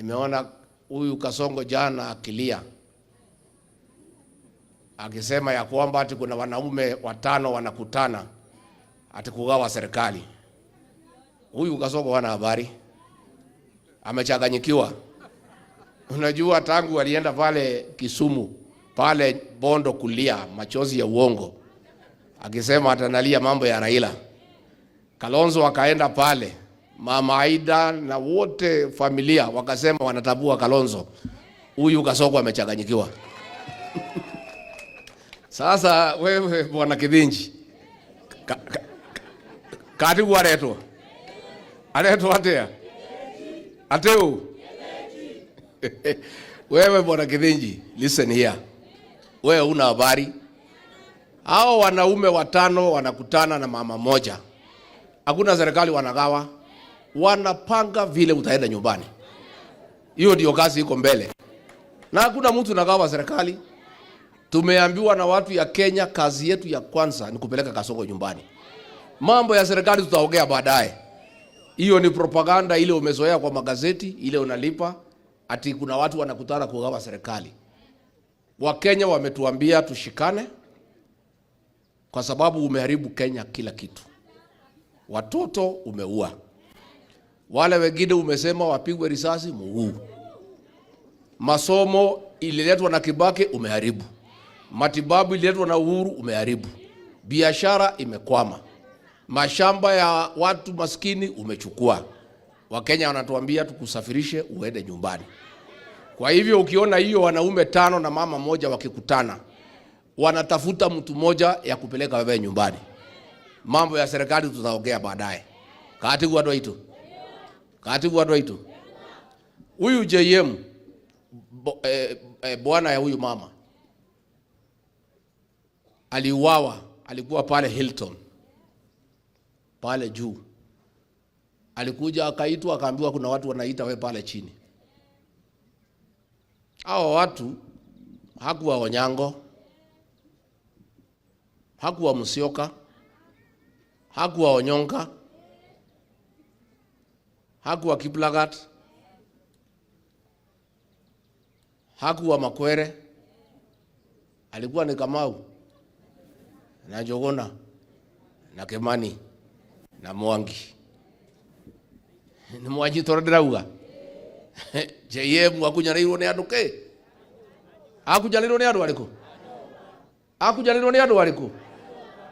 Nimeona huyu Kasongo jana akilia akisema ya kwamba ati kuna wanaume watano wanakutana ati kugawa serikali. Huyu Kasongo hana habari, amechanganyikiwa. Unajua, tangu alienda pale Kisumu pale Bondo kulia machozi ya uongo akisema atanalia mambo ya Raila. Kalonzo akaenda pale, Mama Aida na wote familia wakasema wanatabua Kalonzo. Huyu Kasongo amechanganyikiwa. Sasa wewe bwana Kithinji, katibu aretwo aretwo atia ateu wewe bwana Kithinji, listen here, wewe una habari. Hao wanaume watano wanakutana na mama moja, hakuna serikali wanagawa, wanapanga vile utaenda nyumbani. Hiyo ndio kazi iko mbele, na hakuna mtu nagawa serikali. Tumeambiwa na watu ya Kenya, kazi yetu ya kwanza ni kupeleka Kasongo nyumbani. Mambo ya serikali tutaongea baadaye. Hiyo ni propaganda ile umezoea kwa magazeti, ile unalipa ati kuna watu wanakutana kugawa serikali. Wakenya wametuambia tushikane, kwa sababu umeharibu Kenya kila kitu. Watoto umeua, wale wengine umesema wapigwe risasi mguu. Masomo ililetwa na Kibaki umeharibu, matibabu ililetwa na Uhuru umeharibu, biashara imekwama, mashamba ya watu maskini umechukua. Wakenya wanatuambia tukusafirishe uende nyumbani. Kwa hivyo ukiona hiyo wanaume tano na mama moja wakikutana, wanatafuta mtu moja ya kupeleka wewe nyumbani. Mambo ya serikali tutaongea baadaye. Katibu andũ aitũ, katibu andũ aitũ, huyu JM bwana ya huyu mama aliuawa, alikuwa pale Hilton pale juu, alikuja akaitwa, akaambiwa kuna watu wanaita we pale chini. Hao watu hakuwa Onyango, hakuwa Musyoka, hakuwa Onyonka, hakuwa Kiplagat, hakuwa Makwere, alikuwa ni Kamau na Njuguna na Kimani na Mwangi. Nĩ mwanyita ũrĩa ndĩrauga? JM akunyanĩirwo nĩ andũ kĩ? Akunyanĩirwo nĩ andũ arĩkũ? Akunyanĩirwo nĩ andũ arĩkũ?